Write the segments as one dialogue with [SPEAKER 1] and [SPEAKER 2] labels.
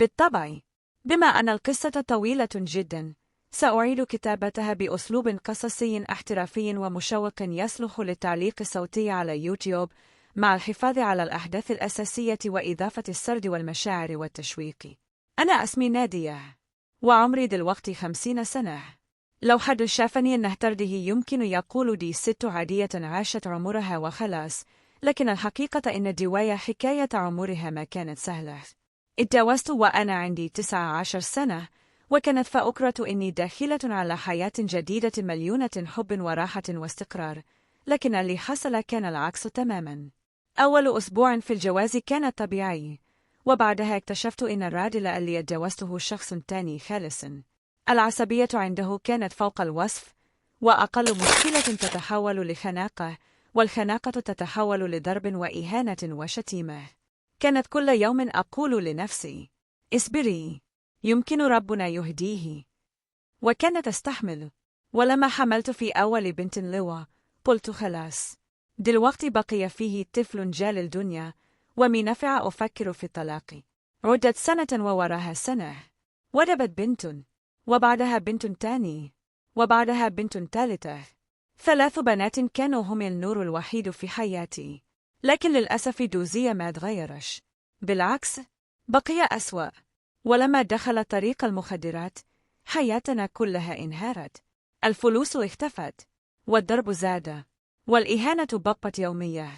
[SPEAKER 1] بالطبع، بما أن القصة طويلة جدا، سأعيد كتابتها بأسلوب قصصي احترافي ومشوق يصلح للتعليق الصوتي على يوتيوب، مع الحفاظ على الأحداث الأساسية وإضافة السرد والمشاعر والتشويق. أنا اسمي نادية، وعمري دلوقتي 50 سنة. لو حد شافني النهارده يمكن يقول دي ست عادية عاشت عمرها وخلاص، لكن الحقيقة إن دوايا حكاية عمرها ما كانت سهلة. اتجوزت وأنا عندي 19 سنة، وكانت فكرة إني داخلة على حياة جديدة مليونة حب وراحة واستقرار، لكن اللي حصل كان العكس تماما. أول أسبوع في الجواز كان طبيعي، وبعدها اكتشفت إن الراجل اللي اتجوزته شخص تاني خالص. العصبية عنده كانت فوق الوصف، وأقل مشكلة تتحول لخناقة، والخناقة تتحول لضرب وإهانة وشتيمة. كانت كل يوم أقول لنفسي: اصبري، يمكن ربنا يهديه. وكانت أستحمل. ولما حملت في أول بنت لوا، قلت خلاص، دلوقتي بقي فيه طفل جال الدنيا، ومن نفع أفكر في الطلاق. عدت سنة ووراها سنة، ودبت بنت، وبعدها بنت تاني، وبعدها بنت ثالثة. 3 بنات كانوا هم النور الوحيد في حياتي، لكن للأسف دوزية ما تغيرش، بالعكس بقي أسوأ. ولما دخل طريق المخدرات حياتنا كلها انهارت. الفلوس اختفت، والضرب زاد، والإهانة بقت يومية.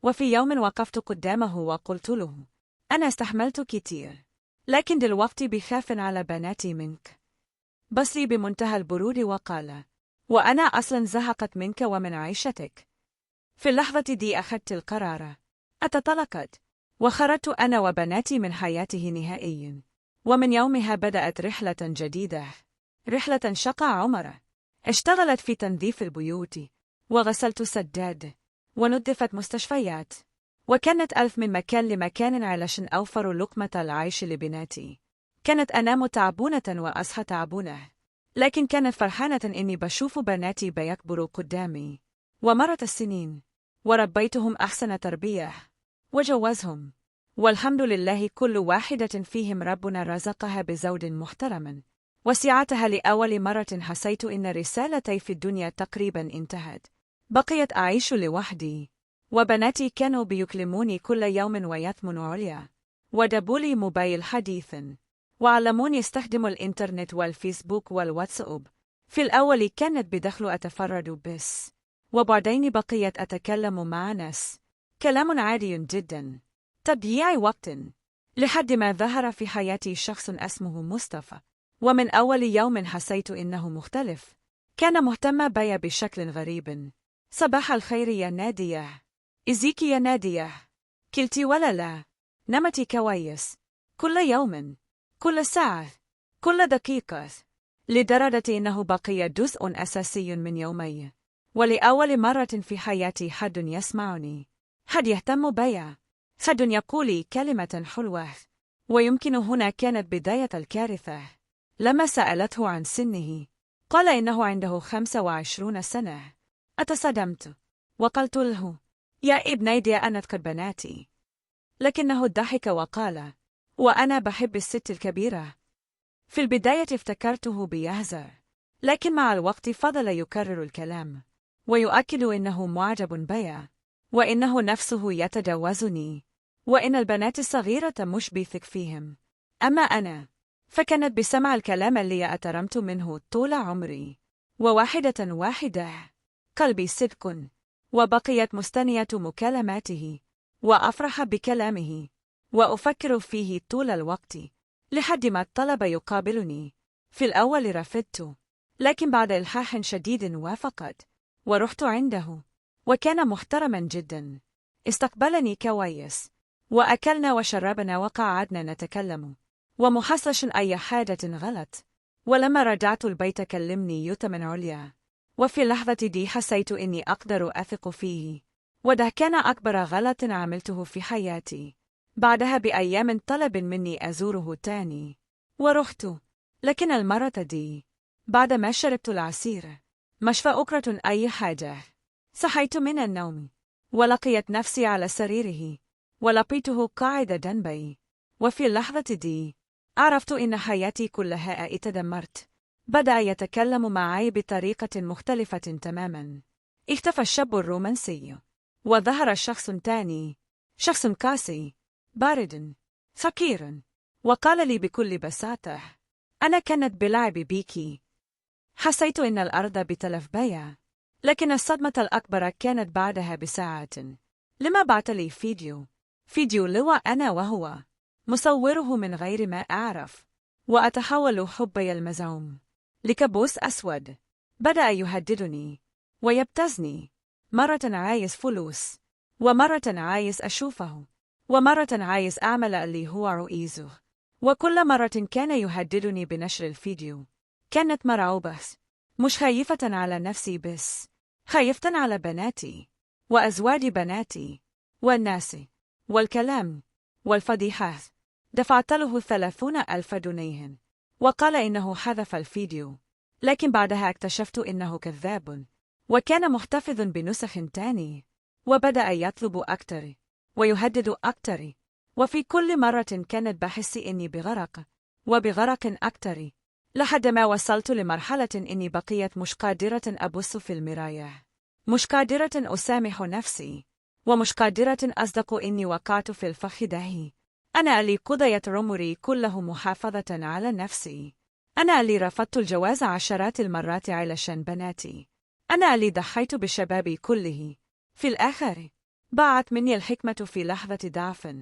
[SPEAKER 1] وفي يوم وقفت قدامه وقلت له: أنا استحملت كتير، لكن دلوقتي بخاف على بناتي منك. بص لي بمنتهى البرود وقال: وأنا أصلا زهقت منك ومن عيشتك. في اللحظة دي أخذت القرار، أتطلقت، وخرجت أنا وبناتي من حياته نهائيا. ومن يومها بدأت رحلة جديدة، رحلة شقى عمر. اشتغلت في تنظيف البيوت، وغسلت سداد، ونظفت مستشفيات، وكانت ألف من مكان لمكان علشان أوفر لقمة العيش لبناتي. كانت أنام تعبونة وأصحى تعبونة، لكن كانت فرحانة إني بشوف بناتي بيكبروا قدامي. ومرت السنين، وربيتهم أحسن تربية، وجوزهم، والحمد لله كل واحدة فيهم ربنا رزقها بزوج محترم. وساعتها لأول مرة حسيت إن رسالتي في الدنيا تقريبا انتهت. بقيت أعيش لوحدي، وبناتي كانوا بيكلموني كل يوم ويثمنوا عليا، ودبولي موبايل حديث، وعلموني استخدم الإنترنت والفيسبوك والواتساب. في الأول كانت بدخل أتفرد بس، وبعدين بقيت أتكلم مع ناس، كلام عادي جدا، تضييع وقت، لحد ما ظهر في حياتي شخص اسمه مصطفى. ومن أول يوم حسيت إنه مختلف، كان مهتم بي بشكل غريب. صباح الخير يا نادية، إزيك يا نادية، كلتي ولا لا، نمتي كويس؟ كل يوم، كل ساعة، كل دقيقة، لدرجة إنه بقي جزء أساسي من يومي. ولأول مرة في حياتي حد يسمعني، حد يهتم بي، حد يقول كلمة حلوة. ويمكن هنا كانت بداية الكارثة. لما سألته عن سنه قال إنه عنده 25 سنة. أتصدمت وقلت له: يا ابني دي أنا قد بناتي. لكنه ضحك وقال: وأنا بحب الست الكبيرة. في البداية افتكرته بيهزر، لكن مع الوقت فضل يكرر الكلام ويؤكد إنه معجب بي، وإنه نفسه يتجاوزني، وإن البنات الصغيرة مش بيثق فيهم. أما أنا فكانت بسمع الكلام اللي أترمت منه طول عمري، وواحدة واحدة قلبي صدق، وبقيت مستنية مكالماته، وأفرح بكلامه، وأفكر فيه طول الوقت، لحد ما طلب يقابلني. في الأول رفضت، لكن بعد إلحاح شديد وافقت، ورحت عنده، وكان محترما جدا. استقبلني كويس، وأكلنا وشربنا وقعدنا نتكلم، ومحصلش أي حاجة غلط. ولما رجعت البيت كلمني يتمن عليا، وفي اللحظة دي حسيت إني أقدر أثق فيه، وده كان أكبر غلط عملته في حياتي. بعدها بأيام طلب مني أزوره تاني، ورحت، لكن المرة دي بعد ما شربت العصير مش فاكرة أي حاجة. صحيت من النوم ولقيت نفسي على سريره، ولقيته قاعد جنبي. وفي اللحظة دي عرفت إن حياتي كلها اتدمرت. بدأ يتكلم معي بطريقة مختلفة تماما. اختفى الشاب الرومانسي وظهر شخص تاني، شخص قاسي، بارد، فقير. وقال لي بكل بساطة: أنا كانت بلعب بيكي. حسيت إن الأرض بتلف بيا. لكن الصدمة الأكبر كانت بعدها بساعات، لما بعت لي فيديو لو أنا وهو مصوره من غير ما أعرف، وأتحول حبي المزعوم لكابوس أسود. بدأ يهددني ويبتزني، مرة عايز فلوس، ومرة عايز أشوفه، ومرة عايز أعمل اللي هو عايزه. وكل مرة كان يهددني بنشر الفيديو. كانت مرعوبة، مش خايفة على نفسي بس، خايفة على بناتي وأزواج بناتي والناس والكلام والفضيحة. دفعت له 30,000 جنيه وقال إنه حذف الفيديو، لكن بعدها اكتشفت إنه كذاب وكان محتفظ بنسخ تاني. وبدأ يطلب أكتر ويهدد أكتر، وفي كل مرة كانت بحس إني بغرق وبغرق أكتر، لحد ما وصلت لمرحلة إني بقيت مش قادرة أبص في المراية، مش قادرة أسامح نفسي، ومش قادرة أصدق إني وقعت في الفخ ده. أنا اللي قضيت عمري كله محافظة على نفسي، أنا اللي رفضت الجواز عشرات المرات علشان بناتي، أنا اللي ضحيت بشبابي كله. في الآخر ضاعت مني الحكمة في لحظة ضعف،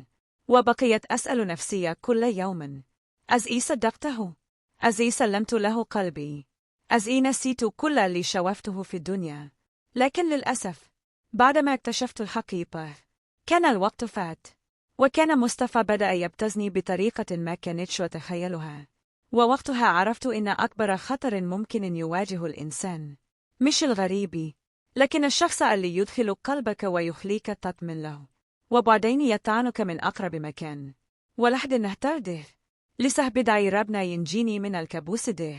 [SPEAKER 1] وبقيت أسأل نفسي كل يوم: أزئي صدقته؟ أزئي سلمت له قلبي؟ أزئي نسيت كل اللي شوفته في الدنيا؟ لكن للأسف بعدما اكتشفت الحقيقة كان الوقت فات، وكان مصطفى بدأ يبتزني بطريقة ما كانتش أتخيلها. ووقتها عرفت إن أكبر خطر ممكن يواجه الإنسان مش الغريب، لكن الشخص اللي يدخل قلبك ويخليك تطمن له، وبعدين يطعنك من أقرب مكان. ولحد النهار لسه بدعي ربنا ينجيني من الكابوس ده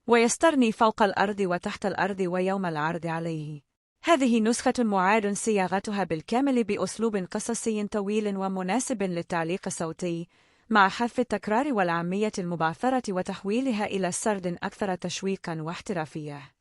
[SPEAKER 1] ويسترني فوق الأرض وتحت الأرض ويوم العرض عليه. هذه نسخة معاد صياغتها بالكامل بأسلوب قصصي طويل ومناسب للتعليق الصوتي، مع حذف التكرار والعامية المبعثرة وتحويلها إلى سرد أكثر تشويقا واحترافية.